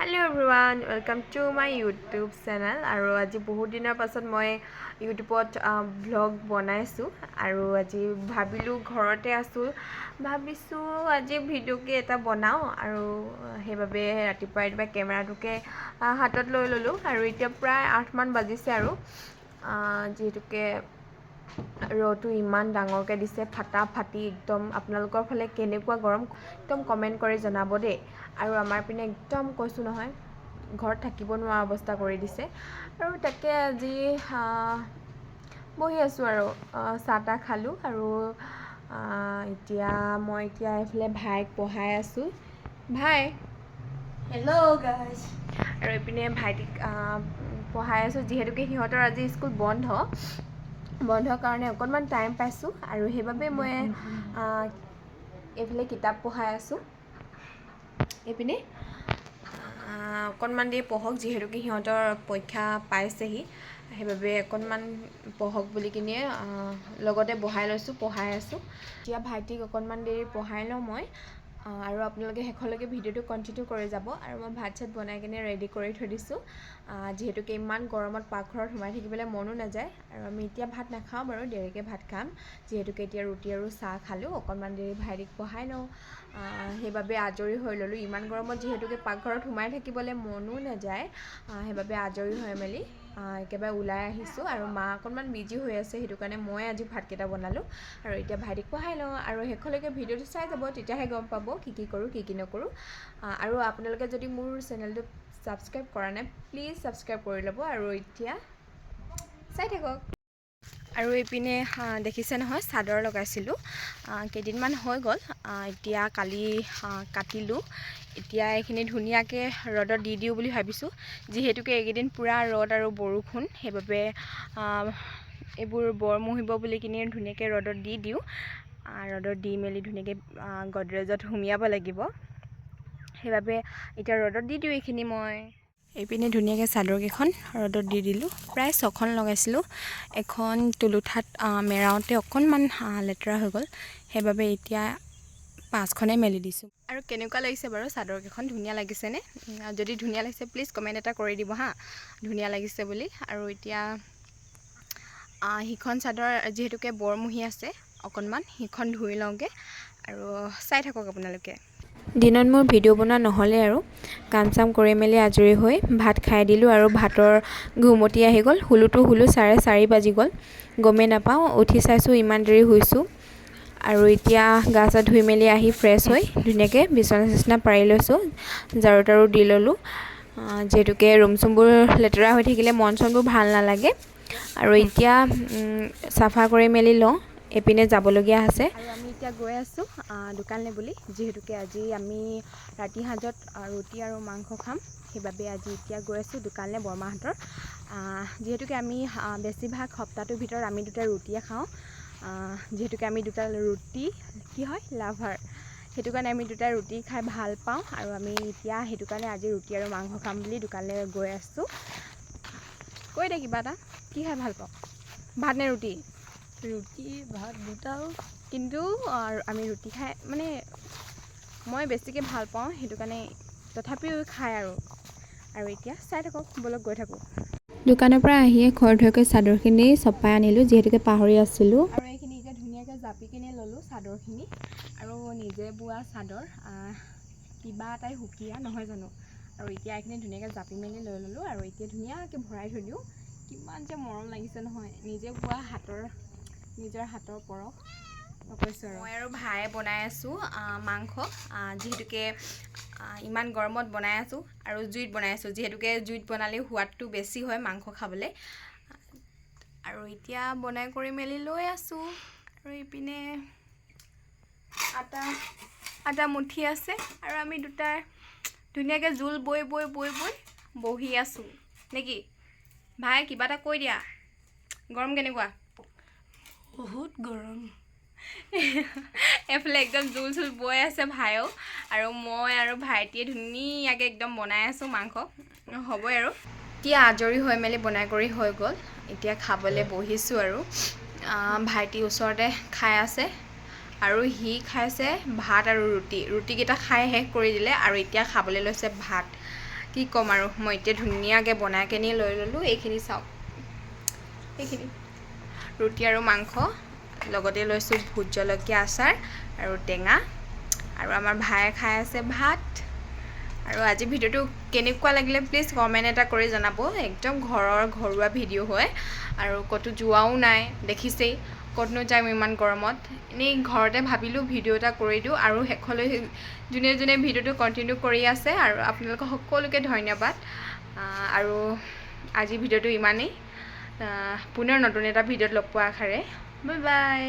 Hello everyone, welcome to my YouTube channel. আৰু আজি বহুত দিনৰ পাছত মই ইউটিউবত ভ্লগ বনাইছোঁ আৰু আজি ভাবিলোঁ ঘৰতে আছোঁ, ভাবিছোঁ আজি ভিডিঅ'কে এটা বনাওঁ আৰু সেইবাবে ৰাতিপুৱা ৰাতিপুৱা কেমেৰাটোকে হাতত লৈ ল'লোঁ। আৰু এতিয়া প্ৰায় 8মান বাজিছে আৰু যিহেতুকে ৰ'দো ইমান ডাঙৰকৈ দিছে, ফাটা ফাটি একদম। আপোনালোকৰ ফালে কেনেকুৱা গৰম একদম কমেণ্ট কৰি জনাব দেই। আৰু আমাৰ পিনে একদম কৈছোঁ নহয়, ঘৰত থাকিব নোৱাৰা অৱস্থা কৰি দিছে। আৰু তাকে আজি বহি আছোঁ আৰু চাহ তাহ খালোঁ আৰু এতিয়া মই এতিয়া এইফালে ভাইক পঢ়াই আছোঁ। ভাই! Hello guys. আৰু এইপিনে ভাইটিক পঢ়াই আছোঁ, যিহেতুকে সিহঁতৰ আজি স্কুল বন্ধ। বন্ধৰ কাৰণে অকণমান টাইম পাইছোঁ আৰু সেইবাবে মই এইফালে কিতাপ পঢ়াই আছোঁ। এইপিনে অকণমান দেৰি পঢ়ক, যিহেতুকে সিহঁতৰ পৰীক্ষা পাইছেহি, সেইবাবে অকণমান পঢ়ক বুলি কিনে লগতে বহাই লৈছোঁ, পঢ়াই আছোঁ। এতিয়া ভাইটিক অকণমান দেৰি পঢ়াই লওঁ মই আৰু আপোনালোকে শেষলৈকে ভিডিঅ'টো কণ্টিনিউ কৰি যাব। আৰু মই ভাত চাত বনাই কিনে ৰেডি কৰি থৈ দিছোঁ, যিহেতুকে ইমান গৰমত পাকঘৰত সোমাই থাকিবলৈ মনো নাযায়। আৰু আমি এতিয়া ভাত নাখাওঁ বাৰু, দেৰিকৈ ভাত খাম, যিহেতুকে এতিয়া ৰুটি আৰু চাহ খালোঁ। অকণমান দেৰি ভাইটিক পঢ়াই লওঁ, সেইবাবে আজৰি হৈ ল'লোঁ। ইমান গৰমত যিহেতুকে পাকঘৰত সোমাই থাকিবলৈ মনো নাযায়, সেইবাবে আজৰি হৈ মেলি একেবাৰে ওলাই আহিছোঁ। আৰু মা অকণমান বিজি হৈ আছে, সেইটো কাৰণে মই আজি ভাতকেইটা বনালোঁ আৰু এতিয়া ভাইটিক পঢ়াই লওঁ। আৰু শেষলৈকে ভিডিঅ'টো চাই যাব, তেতিয়াহে গম পাব কি কি কৰোঁ, কি কি নকৰোঁ। আৰু আপোনালোকে যদি মোৰ চেনেলটো ছাবস্ক্ৰাইব কৰা নাই, প্লিজ ছাবস্ক্ৰাইব কৰি ল'ব আৰু এতিয়া চাই থাকক। আৰু এইপিনে দেখিছে নহয়, চাদৰ লগাইছিলোঁ, কেইদিনমান হৈ গ'ল। এতিয়া কালি কাটিলোঁ। এতিয়া এইখিনি ধুনীয়াকৈ ৰ'দত দি দিওঁ বুলি ভাবিছোঁ, যিহেতুকে এইকেইদিন পূৰা ৰ'দ আৰু বৰষুণ, সেইবাবে এইবোৰ বৰ মুহিব বুলি কিনি ধুনীয়াকৈ ৰ'দত দি দিওঁ। ৰ'দত দি মেলি ধুনীয়াকৈ গডৰেজত সুমিয়াব লাগিব, সেইবাবে এতিয়া ৰ'দত দি দিওঁ এইখিনি মই। এইপিনে ধুনীয়াকৈ চাদৰকেইখন ৰ'দত দি দিলোঁ। প্ৰায় 6খন লগাইছিলোঁ। এখন তুলুঠাত মেৰাওঁতে অকণমান লেতেৰা হৈ গ'ল, সেইবাবে এতিয়া 5খনেই মেলি দিছোঁ। আৰু কেনেকুৱা লাগিছে বাৰু চাদৰকেইখন, ধুনীয়া লাগিছেনে? যদি ধুনীয়া লাগিছে, প্লিজ কমেণ্ট এটা কৰি দিব হা, ধুনীয়া লাগিছে বুলি। আৰু এতিয়া সিখন চাদৰ যিহেতুকে বৰমুহি আছে অকণমান, সিখন ধুই লওঁগৈ আৰু চাই থাকক আপোনালোকে। দিনত মোৰ ভিডিঅ' বনোৱা নহ'লে আৰু কাম চাম কৰি মেলি আজৰি হৈ ভাত খাই দিলোঁ আৰু ভাতৰ ঘুমটি আহি গ'ল। শুলোতো শুলোঁ, 4:30 বাজি গ'ল, গমেই নাপাওঁ। উঠি চাইছোঁ ইমান দেৰি শুইছোঁ। আৰু এতিয়া গা চা ধুই মেলি আহি ফ্ৰেছ হৈ ধুনীয়াকৈ বিচনা চিচনা পাৰি লৈছোঁ, ঝাৰু তাৰু দি ল'লোঁ, যিহেতুকে ৰুম চুমবোৰ লেতেৰা হৈ থাকিলে মন চনবোৰ ভাল নালাগে। আৰু এতিয়া চাফা কৰি মেলি লওঁ, এইপিনে যাবলগীয়া আছে। আৰু আমি এতিয়া গৈ আছোঁ দোকানলৈ বুলি, যিহেতুকে আজি আমি ৰাতি সাঁজত ৰুটি আৰু মাংস খাম, সেইবাবে আজি এতিয়া গৈ আছোঁ দোকানলৈ বৰমাহঁতৰ। যিহেতুকে আমি বেছিভাগ সপ্তাহটোৰ ভিতৰত আমি দুটা ৰুটিয়ে খাওঁ, যিহেতুকে আমি দুটা ৰুটি কি হয় লাভাৰ, সেইটো কাৰণে আমি দুটা ৰুটি খাই ভাল পাওঁ। আৰু আমি এতিয়া সেইটো কাৰণে আজি ৰুটি আৰু মাংস খাম বুলি দোকানলৈ গৈ আছোঁ। কৈ দে কিবা এটা, কি খাই ভাল পাওঁ, ভাত নে ৰুটি? ৰুটি ভাত দুটাও। কিন্তু আমি ৰুটি খাই মানে মই বেছিকৈ ভাল পাওঁ, সেইটো কাৰণে তথাপিও খাই আৰু। আৰু এতিয়া চাই থাকক, ব'লক গৈ থাকোঁ। দোকানৰ পৰা আহিয়ে খৰধৰকৈ চাদৰখিনি চপাই আনিলোঁ, যিহেতুকে পাহৰি আছিলোঁ। আৰু এইখিনি এতিয়া ধুনীয়াকৈ জাপি কিনে ল'লোঁ চাদৰখিনি। আৰু নিজে বোৱা চাদৰ কিবা এটাই সুকীয়া নহয় জানো? আৰু এতিয়া এইখিনি ধুনীয়াকৈ জাপি মেলি লৈ ল'লোঁ আৰু এতিয়া ধুনীয়াকৈ ভৰাই থৈ দিওঁ। কিমান যে মৰম লাগিছে নহয়, নিজে বোৱা হাতৰ, নিজৰ হাতৰ পৰশ নকৈছোঁ। আৰু মই আৰু ভায়ে বনাই আছোঁ মাংস, যিহেতুকে ইমান গৰমত বনাই আছোঁ আৰু জুইত বনাই আছোঁ, যিহেতুকে জুইত বনালে সোৱাদটো বেছি হয় মাংস খাবলৈ। আৰু এতিয়া বনাই কৰি মেলি লৈ আছোঁ। আৰু ইপিনে আটা মুঠি আছে আৰু আমি দুটাই ধুনীয়াকৈ জোল বৈ বৈ বৈ বৈ বহি আছোঁ নেকি? ভাই, কিবা এটা কৈ দিয়া, গৰম কেনেকুৱা? বহুত গৰম। এইফালে একদম জোল চোল বৈ আছে ভায়েও আৰু মই আৰু ভাইটিয়ে ধুনীয়াকৈ একদম বনাই আছোঁ মাংস। হ'বই আৰু এতিয়া আজৰি হৈ মেলি বনাই কৰি হৈ গ'ল। এতিয়া খাবলৈ বহিছোঁ আৰু ভাইটি ওচৰতে খাই আছে আৰু সি খাইছে ভাত আৰু ৰুটি। ৰুটিকেইটা খাই শেষ কৰি দিলে আৰু এতিয়া খাবলৈ লৈছে ভাত। কি ক'ম আৰু, মই এতিয়া ধুনীয়াকৈ বনাই কেনি লৈ ল'লোঁ। এইখিনি চাওক, এইখিনি ৰুটি আৰু মাংস, লগতে লৈছোঁ ভোট জলকীয়া আচাৰ আৰু টেঙা। আৰু আমাৰ ভায়ে খাই আছে ভাত। আৰু আজি ভিডিঅ'টো কেনেকুৱা লাগিলে প্লিজ কমেণ্ট এটা কৰি জনাব। একদম ঘৰৰ ঘৰুৱা ভিডিঅ' হয় আৰু ক'তো যোৱাও নাই, দেখিছেই ক'তনো যাম ইমান গৰমত। এনেই ঘৰতে ভাবিলোঁ ভিডিঅ' এটা কৰি দিওঁ। আৰু শেষলৈ যোনে যোনে ভিডিঅ'টো কণ্টিনিউ কৰি আছে আৰু আপোনালোকক সকলোকে ধন্যবাদ। আৰু আজি ভিডিঅ'টো ইমানেই। পুনৰ নতুন এটা ভিডিঅ'ত লগ পোৱা আশাৰে, বাই বাই।